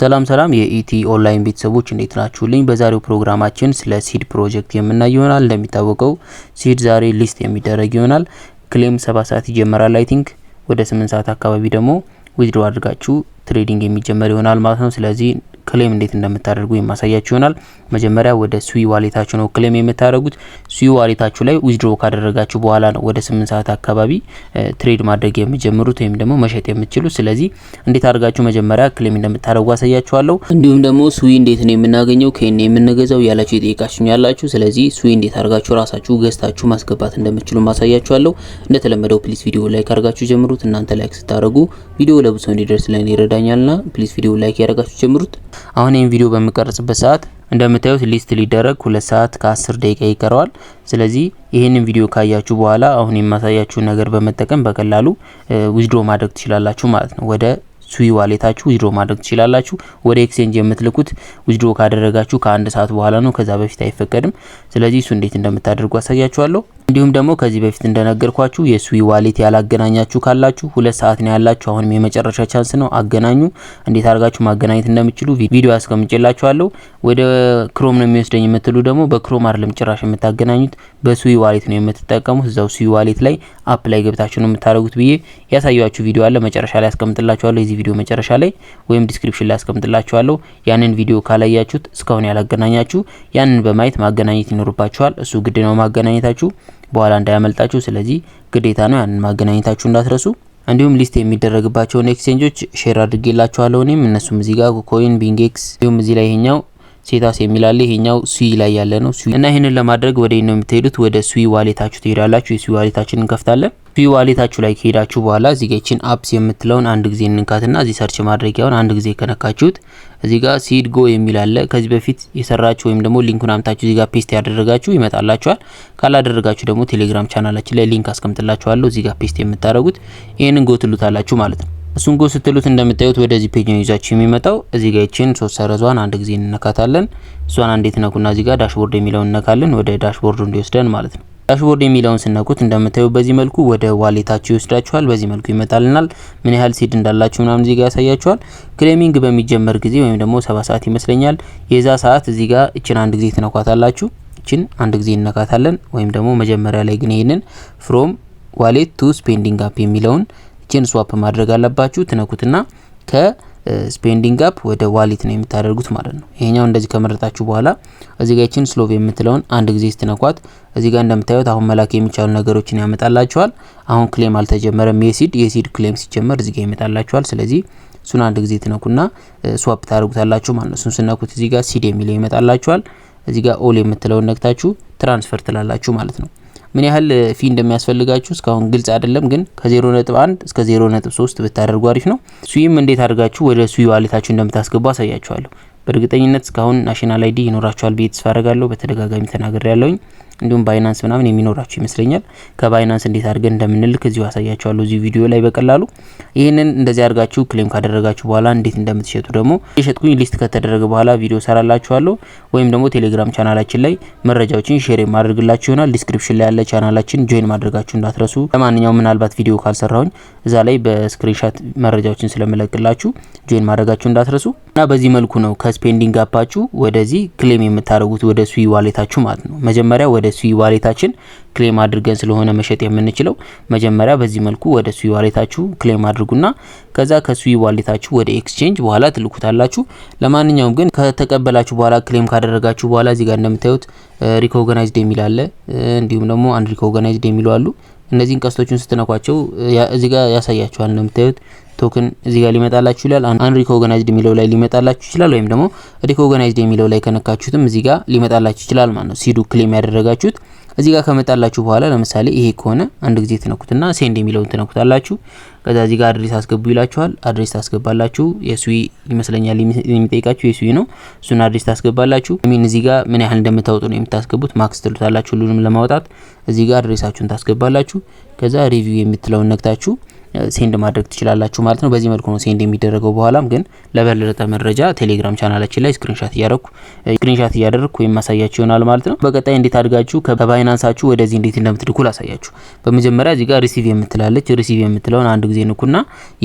ሰላም ሰላም የኢቲ ኦንላይን ቤተሰቦች፣ እንዴት ናችሁልኝ? በዛሬው ፕሮግራማችን ስለ Seed ፕሮጀክት የምናይ ይሆናል። እንደሚታወቀው Seed ዛሬ list የሚደረግ ይሆናል። Claim 7 ሰዓት ይጀመራል። I think ወደ 8 ሰዓት አካባቢ ደግሞ withdraw አድርጋችሁ trading የሚጀመር ይሆናል ማለት ነው። ስለዚህ claim እንዴት እንደምታደርጉ የማሳያችሁ ይሆናል። መጀመሪያ ወደ Sui wallet ኣችሁ ነው claim የምታደርጉት። Sui wallet ኣችሁ ላይ withdraw ካደረጋችሁ በኋላ ነው ወደ 8 ሰዓት አካባቢ trade ማድረግ የሚጀምሩት ወይም ደግሞ መሸጥ የምትችሉት። ስለዚህ እንዴት አድርጋችሁ መጀመሪያ claim እንደምታደርጉ አሳያችኋለሁ። እንዲሁም ደግሞ Sui እንዴት ነው የምናገኘው፣ ከየት ነው የምንገዛው ያላችሁ የጠየቃችሁኝ ያላችሁ። ስለዚህ Sui እንዴት አድርጋችሁ ራሳችሁ ገዝታችሁ ማስገባት እንደምትችሉ ማሳያችኋለሁ። እንደተለመደው please ቪዲዮ like አድርጋችሁ ጀምሩት። እናንተ like ስታደርጉ ቪዲዮ ለብዙ ሰው እንዲደርስ ለኔ ይረዳኛልና please ቪዲዮ like ያደርጋችሁ ጀምሩት። አሁን ይህን ቪዲዮ በምቀርጽበት ሰዓት እንደምታዩት list ሊደረግ 2 ሰዓት ከ10 ደቂቃ ይቀረዋል። ስለዚህ ይህንን ቪዲዮ ካያችሁ በኋላ አሁን የማሳያችሁን ነገር በመጠቀም በቀላሉ withdraw ማድረግ ትችላላችሁ ማለት ነው። ወደ Sui wallet ኣችሁ withdraw ማድረግ ትችላላችሁ። ወደ exchange የምትልኩት withdraw ካደረጋችሁ ከአንድ ሰዓት በኋላ ነው። ከዛ በፊት አይፈቀድም። ስለዚህ እሱ እንዴት እንደምታደርጉ አሳያችኋለሁ። እንዲሁም ደግሞ ከዚህ በፊት እንደነገርኳችሁ የ Sui wallet ያላገናኛችሁ ካላችሁ 2 ሰዓት ነው ያላችሁ። አሁንም የመጨረሻ chance ነው፣ አገናኙ። እንዴት አድርጋችሁ ማገናኘት እንደምትችሉ ቪዲዮ አስቀምጬላችኋለሁ። ወደ Chrome ነው የሚወስደኝ የምትሉ ደግሞ በ Chrome አይደለም ጭራሽ የምታገናኙት፣ በ Sui wallet ነው የምትጠቀሙት። እዛው Sui wallet ላይ app ላይ ገብታችሁ ነው የምታደርጉት ብዬ ያሳያችሁ ቪዲዮ አለ። መጨረሻ ላይ አስቀምጥላችኋለሁ። የዚህ ቪዲዮ መጨረሻ ላይ ወይም description ላይ አስቀምጥላችኋለሁ። ያንን ቪዲዮ ካላያችሁት፣ እስካሁን ያላገናኛችሁ ያንን በማየት ማገናኘት ይኖርባችኋል። እሱ ግድ ነው ማገናኘታችሁ፣ በኋላ እንዳያመልጣችሁ። ስለዚህ ግዴታ ነው፣ ያንን ማገናኘታችሁ እንዳትረሱ። እንዲሁም list የሚደረግባቸውን exchange ኦች share አድርጌላችኋለሁ። እኔም እነሱም እዚህ ጋር KuCoin፣ BingX እንዲሁም እዚህ ላይ ይሄኛው ሴታስ የሚል አለ። ይሄኛው Sui ላይ ያለ ነው። Sui እና ይሄንን ለማድረግ ወደ ነው የምትሄዱት፣ ወደ Sui wallet ኣችሁ ትሄዳላችሁ። የ Sui wallet ኣችንን እንከፍታለን። Sui wallet ኣችሁ ላይ ከሄዳችሁ በኋላ እዚህ ጋር ይችን apps የምትለውን አንድ ጊዜ እንንካትና እዚህ search ማድረጊያውን አንድ ጊዜ ከነካችሁት እዚህ ጋር Seed Go የሚል አለ። ከዚህ በፊት የሰራችሁ ወይም ደግሞ link ኡን አምታችሁ እዚህ ጋር paste ያደረጋችሁ ይመጣላችኋል። ካላደረጋችሁ ደግሞ ቴሌግራም ቻናላችን ላይ link አስቀምጥላችኋለሁ። እዚህ ጋር paste የምታደርጉት ይሄንን go ትሉታላችሁ ማለት ነው። እሱን go ስትሉት እንደምታዩት ወደዚህ page ነው ይዟችሁ የሚመጣው። እዚህ ጋር ይችን ሶስት ሰረዟን አንድ ጊዜ እንነካታለን። እሷን አንዴ ትነኩና እዚህ ጋር dashboard የሚለውን እንነካለን። ወደ dashboard ኡ እንዲወስደን ማለት ነው። Dashboard የሚለውን ስነኩት እንደምታዩ በዚህ መልኩ ወደ wallet ኣችሁ ይወስዳችኋል። በዚህ መልኩ ይመጣልናል። ምን ያህል Seed እንዳላችሁ ምናምን እዚህ ጋር ያሳያችኋል። Claiming በሚጀመር ጊዜ ወይም ደግሞ 7 ሰዓት ይመስለኛል፣ የዛ ሰዓት እዚህ ጋር እችን አንድ ጊዜ ትነኳታላችሁ። እችን አንድ ጊዜ እንነካታለን። ወይም ደግሞ መጀመሪያ ላይ ግን ይሄንን from wallet to spending app የሚለውን እችን swap ማድረግ አለባችሁ። ትነኩትና ከ spending app ወደ wallet ነው የምታደርጉት ማለት ነው። ይሄኛው እንደዚህ ከመረጣችሁ በኋላ እዚህ ጋር ይችን solve የምትለውን አንድ ጊዜ ስትነኳት እዚህ ጋር እንደምታዩት አሁን መላክ የሚቻሉ ነገሮችን ያመጣላችኋል። አሁን claim አልተጀመረም። የ Seed claim ሲጀመር እዚህ ጋር ይመጣላችኋል። ስለዚህ እሱን አንድ ጊዜ ትነኩና swap ታደርጉታላችሁ ማለት ነው። እሱን ስነኩት እዚህ ጋር Seed የሚለው ይመጣላችኋል። እዚህ ጋር all የምትለውን ነክታችሁ transfer ትላላችሁ ማለት ነው። ምን ያህል fee እንደሚያስፈልጋችሁ እስካሁን ግልጽ አይደለም፣ ግን ከ0.1 እስከ 0.3 ብታደርጉ አሪፍ ነው። Sui ም እንዴት አድርጋችሁ ወደ Sui wallet ኣችሁ እንደምታስገቡ አሳያችኋለሁ። በእርግጠኝነት እስካሁን national ID ይኖራችኋል ብዬ ተስፋ አደርጋለሁ። በተደጋጋሚ ተናግሬ ያለውኝ እንዲሁም Binance ምናምን የሚኖራችሁ ይመስለኛል። ከ Binance እንዴት አድርገን እንደምንልክ እዚሁ አሳያችኋለሁ እዚሁ ቪዲዮ ላይ በቀላሉ። ይህንን እንደዚህ አድርጋችሁ claim ካደረጋችሁ በኋላ እንዴት እንደምትሸጡ ደግሞ የሸጥኩኝ list ከተደረገ በኋላ ቪዲዮ ሰራላችኋለሁ። ወይም ደግሞ ቴሌግራም ቻናላችን ላይ መረጃዎችን share የማደርግላችሁ ይሆናል። Description ላይ ያለ ቻናላችን join ማድረጋችሁ እንዳትረሱ። ለማንኛውም ምናልባት ቪዲዮ ካልሰራሁኝ እዛ ላይ በ screenshot መረጃዎችን ስለምለቅላችሁ join ማድረጋችሁ እንዳትረሱ። እና በዚህ መልኩ ነው ከ spending app ኣችሁ ወደዚህ claim የምታደርጉት፣ ወደ Sui wallet ኣችሁ ማለት ነው። መጀመሪያ ወደ Sui wallet ኣችን claim አድርገን ስለሆነ መሸጥ የምንችለው፣ መጀመሪያ በዚህ መልኩ ወደ Sui wallet ኣችሁ claim አድርጉና ከዛ ከ Sui wallet ኣችሁ ወደ exchange በኋላ ትልኩታላችሁ። ለማንኛውም ግን ከተቀበላችሁ በኋላ፣ claim ካደረጋችሁ በኋላ እዚህ ጋር እንደምታዩት recognized የሚል አለ፣ እንዲሁም ደግሞ unrecognized የሚሉ አሉ። እነዚህን ቀስቶቹን ስትነኳቸው እዚህ ጋር ያሳያችኋል። እንደምታዩት token እዚህ ጋር ሊመጣላችሁ ይችላል። Unrecognized የሚለው ላይ ሊመጣላችሁ ይችላል። ወይም ደግሞ recognized የሚለው ላይ ከነካችሁትም እዚህ ጋር ሊመጣላችሁ ይችላል ማለት ነው። Seed ኡ claim ያደረጋችሁት እዚህ ጋር ከመጣላችሁ በኋላ ለምሳሌ ይሄ ከሆነ አንድ ጊዜ ትነኩትና send የሚለውን ትነኩታላችሁ። ከዛ እዚህ ጋር address አስገቡ ይላችኋል። Address ታስገባላችሁ። የ Sui ይመስለኛል የሚጠይቃችሁ፣ የ Sui ነው። እሱን address ታስገባላችሁ። ሚን እዚህ ጋር ምን ያህል እንደምታወጡ ነው የምታስገቡት። Max ትሉታላችሁ ሁሉንም ለማውጣት። እዚህ ጋር address ኣችሁን ታስገባላችሁ። ከዛ review የምትለውን ነክታችሁ send ማድረግ ትችላላችሁ ማለት ነው። በዚህ መልኩ ነው send የሚደረገው። በኋላም ግን ለበለጠ መረጃ ቴሌግራም ቻናላችን ላይ screenshot እያደረግኩ ወይም ማሳያችሁ ይሆናል ማለት ነው። በቀጣይ እንዴት አድርጋችሁ ከ Binance ኣችሁ ወደዚህ እንዴት እንደምትልኩ ላሳያችሁ። በመጀመሪያ እዚህ ጋር receive የምትላለች፣ receive የምትለውን አንድ ጊዜ ንኩና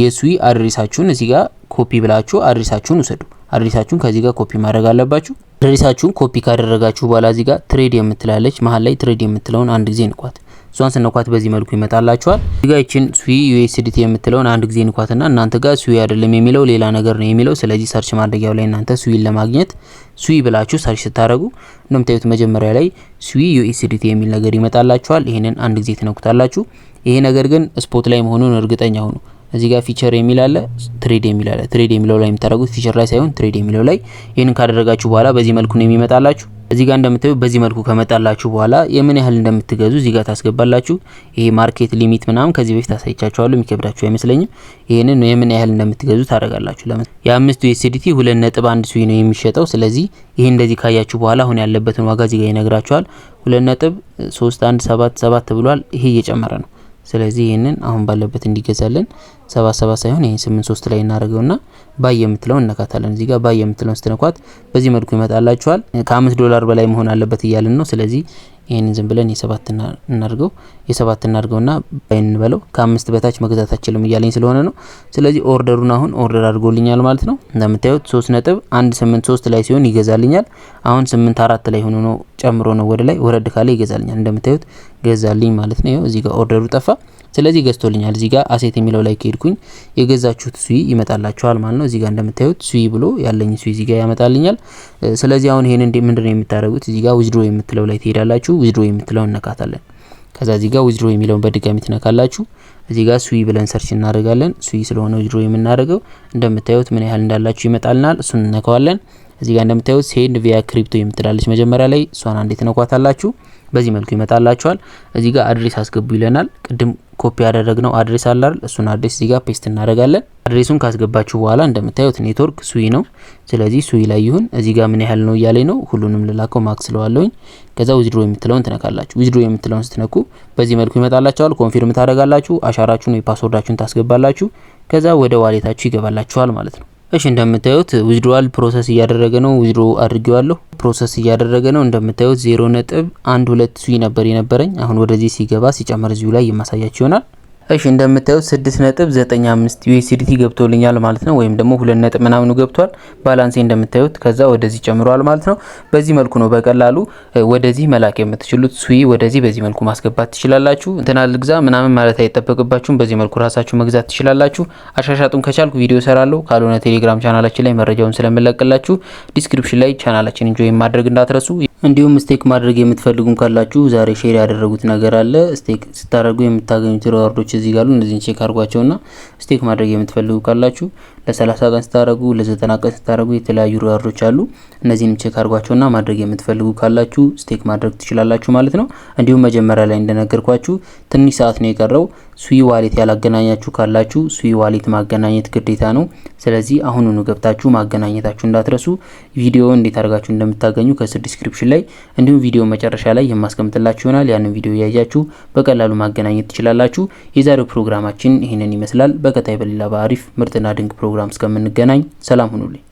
የ Sui address ኣችሁን እዚህ ጋር ኮፒ ብላችሁ address ኣችሁን ውሰዱ። Address ኣችሁን ከዚህ ጋር ኮፒ ማድረግ አለባችሁ። Address ኣችሁን copy ካደረጋችሁ በኋላ እዚህ ጋር trade የምትላለች መሀል ላይ trade የምትለውን አንድ ጊዜ ንኳት። እሷን ስነኳት በዚህ መልኩ ይመጣላችኋል። እዚህ ጋር ይችን Sui USDT የምትለውን አንድ ጊዜ ንኳትና እናንተ ጋር Sui አይደለም የሚለው ሌላ ነገር ነው የሚለው። ስለዚህ search ማድረጊያው ላይ እናንተ Sui ን ለማግኘት Sui ብላችሁ search ስታደርጉ እንደምታዩት መጀመሪያ ላይ Sui USDT የሚል ነገር ይመጣላችኋል። ይሄንን አንድ ጊዜ ትነኩታላችሁ። ይሄ ነገር ግን spot ላይ መሆኑን እርግጠኛ ሁኑ። እዚህ ጋር future የሚል አለ፣ trade የሚል አለ። Trade የሚለው ላይ የምታደርጉት future ላይ ሳይሆን trade የሚለው ላይ። ይሄንን ካደረጋችሁ በኋላ በዚህ መልኩ ነው የሚመጣላችሁ። እዚህ ጋር እንደምታዩ በዚህ መልኩ ከመጣላችሁ በኋላ የምን ያህል እንደምትገዙ እዚህ ጋር ታስገባላችሁ። ይሄ market limit ምናምን ከዚህ በፊት አሳይቻችኋለሁ፣ የሚከብዳችሁ አይመስለኝም። ይሄንን የምን ያህል እንደምትገዙ ታደርጋላችሁ። ለምን የ5 USDT 2.1 Sui ነው የሚሸጠው። ስለዚህ ይሄ እንደዚህ ካያችሁ በኋላ አሁን ያለበትን ዋጋ እዚህ ጋር ይነግራችኋል። 2.3177 ብሏል። ይሄ እየጨመረ ነው። ስለዚህ ይሄንን አሁን ባለበት እንዲገዛልን 77 ሳይሆን ይሄን 83 ላይ እናደርገውና buy የምትለውን እነካታለን። እዚህ ጋር buy የምትለውን ስትነኳት በዚህ መልኩ ይመጣላችኋል። ከ5 ዶላር በላይ መሆን አለበት እያልን ነው። ስለዚህ ይሄንን ዝም ብለን የሰባት እናድርገው፣ የሰባት እናድርገውና buy እንበለው። ከ5 በታች መግዛት አችልም እያለኝ ስለሆነ ነው። ስለዚህ order ኡን አሁን order አድርጎልኛል ማለት ነው። እንደምታዩት 3.183 ላይ ሲሆን ይገዛልኛል። አሁን 84 ላይ ሆኖ ነው፣ ጨምሮ ነው ወደ ላይ። ወረድ ካለ ይገዛልኛል። እንደምታዩት ገዛልኝ ማለት ነው። ይኸው እዚህ ጋር order ኡ ጠፋ። ስለዚህ ገዝቶልኛል። እዚህ ጋር asset የሚለው ላይ ከሄድኩኝ የገዛችሁት Sui ይመጣላችኋል ማለት ነው። እዚህ ጋር እንደምታዩት Sui ብሎ ያለኝ Sui እዚህ ጋር ያመጣልኛል። ስለዚህ አሁን ይሄን እንደ ምንድነው የምታደርጉት? እዚህ ጋር withdraw የምትለው ላይ ትሄዳላችሁ። Withdraw የምትለውን እነካታለን። ከዛ እዚህ ጋር withdraw የሚለውን በድጋሚ ትነካላችሁ። እዚህ ጋር Sui ብለን search እናደርጋለን። Sui ስለሆነ withdraw የምናደርገው እንደምታዩት ምን ያህል እንዳላችሁ ይመጣልናል። እሱን እንነካዋለን። እዚህ ጋር እንደምታዩት send via crypto የምትላለች መጀመሪያ ላይ፣ እሷን አንዴ ትነኳታላችሁ። በዚህ መልኩ ይመጣላችኋል። እዚህ ጋር address አስገቡ ይለናል። ቅድም ኮፒ ያደረግነው address አለ አይደል? እሱን address እዚህ ጋር paste እናደርጋለን። Address ኡን ካስገባችሁ በኋላ እንደምታዩት network Sui ነው። ስለዚህ Sui ላይ ይሁን። እዚህ ጋር ምን ያህል ነው እያለኝ ነው። ሁሉንም ልላከው max ስለዋለሁኝ። ከዛ withdraw የምትለውን ትነካላችሁ። Withdraw የምትለውን ስትነኩ በዚህ መልኩ ይመጣላችኋል። Confirm ታደርጋላችሁ። አሻራችሁን ወይ password ኣችሁን ታስገባላችሁ። ከዛ ወደ wallet ኣችሁ ይገባላችኋል ማለት ነው። እሺ፣ እንደምታዩት withdrawal process እያደረገ ነው። Withdraw አድርጌዋለሁ። Process እያደረገ ነው። እንደምታዩት 0.12 Sui ነበር የነበረኝ። አሁን ወደዚህ ሲገባ ሲጨምር እዚሁ ላይ የማሳያችሁ ይሆናል። እሺ፣ እንደምታዩት 6.95 USDT ገብቶልኛል ማለት ነው። ወይም ደግሞ 2 ነጥብ ምናምኑ ገብቷል። Balance ኤ እንደምታዩት ከዛ ወደዚህ ጨምሯል ማለት ነው። በዚህ መልኩ ነው በቀላሉ ወደዚህ መላክ የምትችሉት። Sui ወደዚህ በዚህ መልኩ ማስገባት ትችላላችሁ። እንትና ልግዛ ምናምን ማለት አይጠበቅባችሁም። በዚህ መልኩ ራሳችሁ መግዛት ትችላላችሁ። አሻሻጡን ከቻልኩ ቪዲዮ ሰራለሁ። ካልሆነ ቴሌግራም ቻናላችን ላይ መረጃውን ስለምለቅላችሁ description ላይ channel ኣችንን join ማድረግ እንዳትረሱ። እንዲሁም stake ማድረግ የምትፈልጉም ካላችሁ ዛሬ share ያደረጉት ነገር አለ። Stake ስታደርጉ የምታገኙት reward ኦች እዚህ ጋር አሉ። እነዚህን check አድርጓቸውና stake ማድረግ የምትፈልጉ ካላችሁ ለ30 ቀን ስታደርጉ፣ ለ90 ቀን ስታደርጉ የተለያዩ reward ኦች አሉ። እነዚህንም check አድርጓቸውና ማድረግ የምትፈልጉ ካላችሁ stake ማድረግ ትችላላችሁ ማለት ነው። እንዲሁም መጀመሪያ ላይ እንደነገርኳችሁ ትንሽ ሰዓት ነው የቀረው። Sui wallet ያላገናኛችሁ ካላችሁ Sui wallet ማገናኘት ግዴታ ነው። ስለዚህ አሁኑኑ ገብታችሁ ማገናኘታችሁ እንዳትረሱ። ቪዲዮ እንዴት አድርጋችሁ እንደምታገኙ ከስር description ላይ እንዲሁም ቪዲዮ መጨረሻ ላይ የማስቀምጥላችሁ ይሆናል። ያንን ቪዲዮ እያያችሁ በቀላሉ ማገናኘት ትችላላችሁ። የዛሬው ፕሮግራማችን ይህንን ይመስላል። በቀጣይ በሌላ በአሪፍ ምርጥና ድንቅ ፕሮግራም እስከምንገናኝ ሰላም ሁኑልኝ።